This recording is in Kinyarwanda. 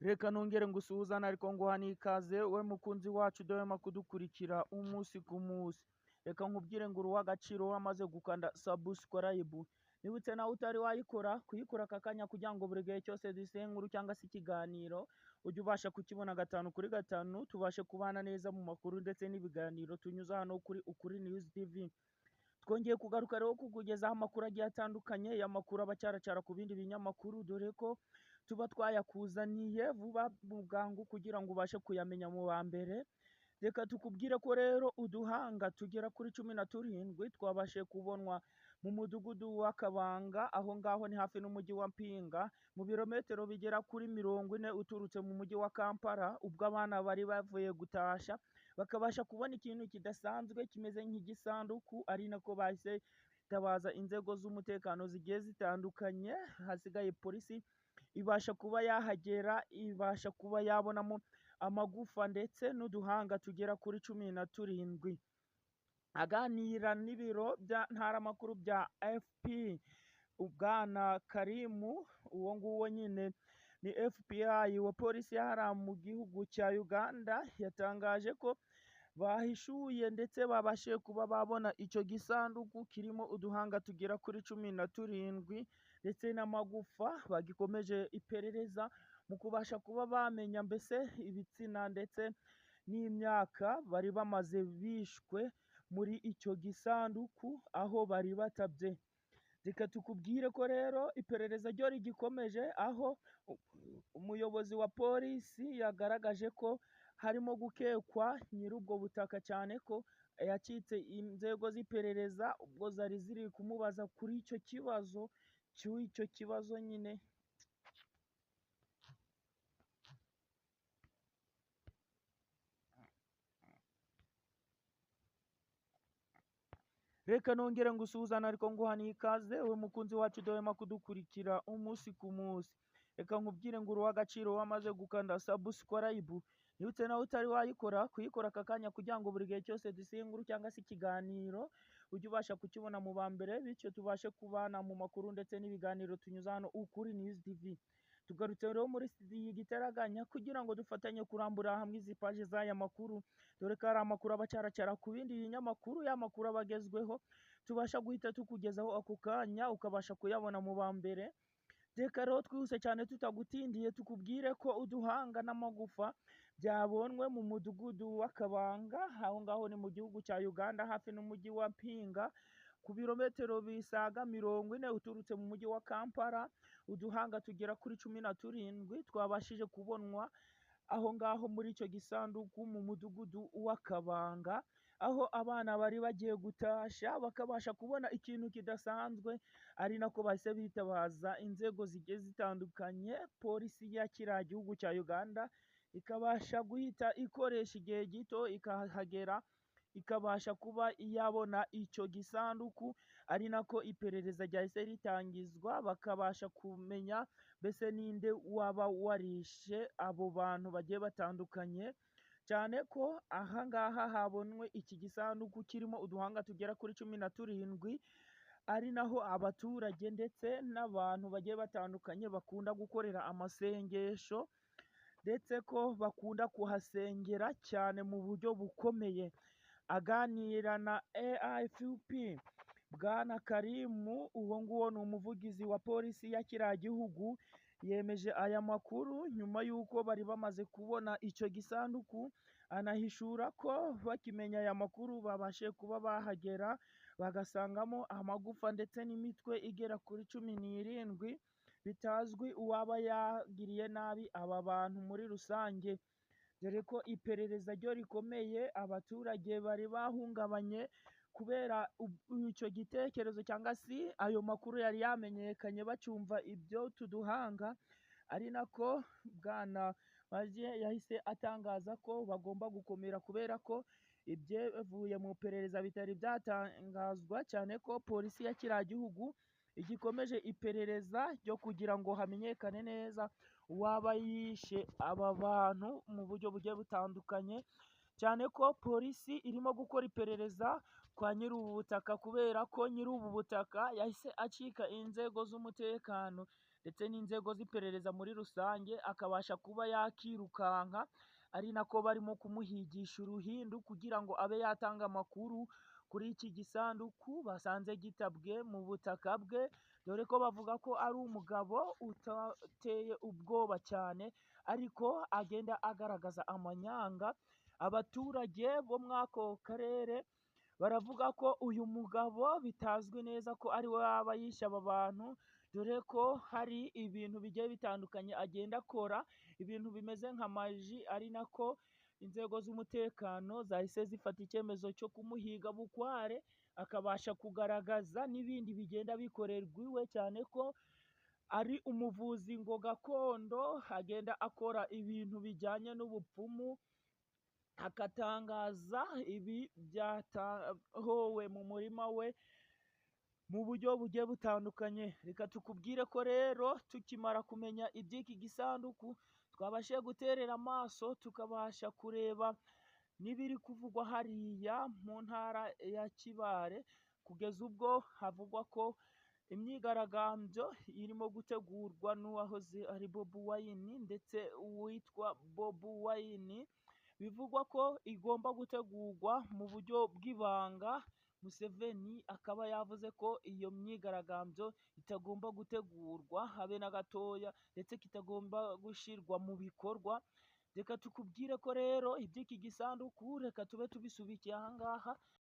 Reka nongere ngusuhuzane ariko nguha n'ikaze wowe mukunzi wacu udahwema kudukurikira umunsi ku munsi. Reka nkubwire ngo uri uw'agaciro wamaze gukanda subscribe. Nibutse nawe utari wayikora, kuyikora aka kanya kugira ngo buri gihe cyose dusiye inkuru cyangwa se ikiganiro ujye ubasha kukibona gatanu kuri gatanu, tubashe kubana neza mu makuru ndetse n'ibiganiro tunyuza hano kuri Ukuri News TV. Twongeye kugaruka rero kukugezaho amakuru agiye atandukanye, y'amakuru aba acaracara ku bindi binyamakuru, dore ko tuba twayakuzaniye vuba mu bwangu kugira ngo ubashe kuyamenya mu ba mbere. Reka tukubwire ko rero uduhanga tugera kuri 17 twabashije kubonwa mu mudugudu wa Kabanga, aho ngaho ni hafi n'umujyi wa Mpinga, mu birometero bigera kuri 40 uturutse mu mujyi wa Kampala, ubwo abana bari bavuye gutasha bakabasha kubona ikintu kidasanzwe kimeze nk'igisanduku, ari nako bahise bitabaza inzego z'umutekano zigiye zitandukanye, hasigaye polisi ibasha kuba yahagera, ibasha kuba yabonamo amagufa ndetse n'uduhanga tugera kuri 17. Aganira n'ibiro bya ntaramakuru bya FP, Bwana Karimu, uwo nguwo nyine ni FBI wa polisi yahariya mu gihugu cya Uganda, yatangaje ko bahishuye ndetse babashije kuba babona icyo gisanduku kirimo uduhanga tugera kuri 17 ndetse n'amagufa, bagikomeje iperereza mu kubasha kuba bamenya mbese ibitsina ndetse n'imyaka bari bamaze bishwe muri icyo gisanduku aho bari batabye. Reka tukubwire ko rero iperereza ryo rigikomeje, aho umuyobozi wa polisi yagaragaje ko harimo gukekwa nyir'ubwo butaka, cyane ko yacitse inzego z'iperereza ubwo zari ziri kumubaza kuri icyo kibazo cy'icyo kibazo nyine. Reka nongere ngusuhuzane ariko nguha n'ikaze wowe mukunzi wacu udahwema kudukurikira umunsi ku munsi. Reka nkubwire ngo uri uw'agaciro wamaze gukanda subscribe. Nibutse nawe utari wayikora, kuyikora aka kanya kugira ngo buri gihe cyose dusiye inkuru cyangwa se ikiganiro ujye ubasha kukibona mu ba mbere, bityo tubashe kubana mu makuru ndetse n'ibiganiro tunyuza hano Ukuri News TV. Tugarutse rero muri studio igitaraganya kugira ngo dufatanye kurambura hamwe izi paji z'aya makuru, dore ko ari amakuru aba acaracara ku bindi binyamakuru, ya makuru aba agezweho tubasha guhita tukugezaho ako kanya ukabasha kuyabona mu ba mbere. Reka rero twihuse cyane tutagutindiye tukubwire ko uduhanga n'amagufa byabonwe mu mudugudu wa Kabanga, aho ngaho ni mu gihugu cya Uganda hafi n'umujyi wa Mpinga, ku birometero bisaga 40 uturutse mu mujyi wa Kampala. Uduhanga tugera kuri 17 twabashije kubonwa aho ngaho muri icyo gisanduku mu mudugudu wa Kabanga, aho abana bari bagiye gutasha bakabasha kubona ikintu kidasanzwe, ari nako bahise bitabaza inzego zigiye zitandukanye, polisi ya kiriya gihugu cya Uganda ikabasha guhita ikoresha igihe gito ikahagera, ikabasha kuba yabona icyo gisanduku, ari nako iperereza ryahise ritangizwa, bakabasha kumenya mbese ninde waba warishe abo bantu bagiye batandukanye, cyane ko aha ngaha habonwe iki gisanduku kirimo uduhanga tugera kuri 17, ari naho abaturage ndetse n'abantu bagiye batandukanye bakunda gukorera amasengesho, ndetse ko bakunda kuhasengera cyane mu buryo bukomeye. Aganira na AFP, Bwana Karimu, uwo nguwo ni umuvugizi wa polisi ya kiriya gihugu, yemeje aya makuru nyuma y'uko bari bamaze kubona icyo gisanduku, anahishura ko bakimenya aya makuru babashe kuba bahagera bagasangamo amagufa ndetse n'imitwe igera kuri 17, bitazwi uwaba yagiriye nabi aba bantu muri rusange, dore ko iperereza ryo rikomeye, abaturage bari bahungabanye kubera icyo gitekerezo cyangwa se ayo makuru yari yamenyekanye bacyumva ibyo tuduhanga, ari nako Bwana Magie yahise atangaza ko bagomba gukomera kubera ko ibyavuye mu iperereza bitari byatangazwa, cyane ko polisi ya kiriya gihugu igikomeje iperereza ryo kugira ngo hamenyekane neza uwaba yishe aba bantu mu buryo bugiye butandukanye, cyane ko polisi irimo gukora iperereza kwa nyiri ubu butaka, kubera ko nyiri ubu butaka yahise acika inzego z'umutekano. ndetse n'inzego z'iperereza muri rusange, akabasha kuba yakirukanka, ari nako barimo kumuhigisha uruhindu kugira ngo abe yatanga amakuru kuri iki gisanduku basanze gitabwe mu butaka bwe, dore ko bavuga ko ari umugabo utateye ubwoba cyane ariko agenda agaragaza amanyanga. Abaturage bo muri ako karere baravuga ko uyu mugabo bitazwi neza ko ari we waba yishe aba bantu, dore ko hari ibintu bigiye bitandukanye agenda akora, ibintu bimeze nka maji, ari nako inzego z'umutekano zahise zifata icyemezo cyo kumuhiga bukware, akabasha kugaragaza n'ibindi bigenda bikorerwa iwe, cyane ko ari umuvuzi ngo gakondo, agenda akora ibintu bijyanye n'ubupfumu, akatangaza ibi byatahowe mu murima we mu buryo bugiye butandukanye. Reka tukubwire ko rero tukimara kumenya iby'iki gisanduku twabashije guterera amaso, tukabasha kureba n'ibiri kuvugwa hariya mu ntara ya Kibale, kugeza ubwo havugwa ko imyigaragambyo irimo gutegurwa n'uwahoze ari Bobi Wine ndetse uwitwa Bobi Wine, bivugwa ko igomba gutegurwa mu buryo bw'ibanga. Museveni akaba yavuze ko iyo myigaragambyo itagomba gutegurwa habe na gatoya, ndetse kitagomba gushyirwa mu bikorwa. Reka tukubwire ko rero iby'iki gisanduku reka tube tubisubikiye aha ngaha.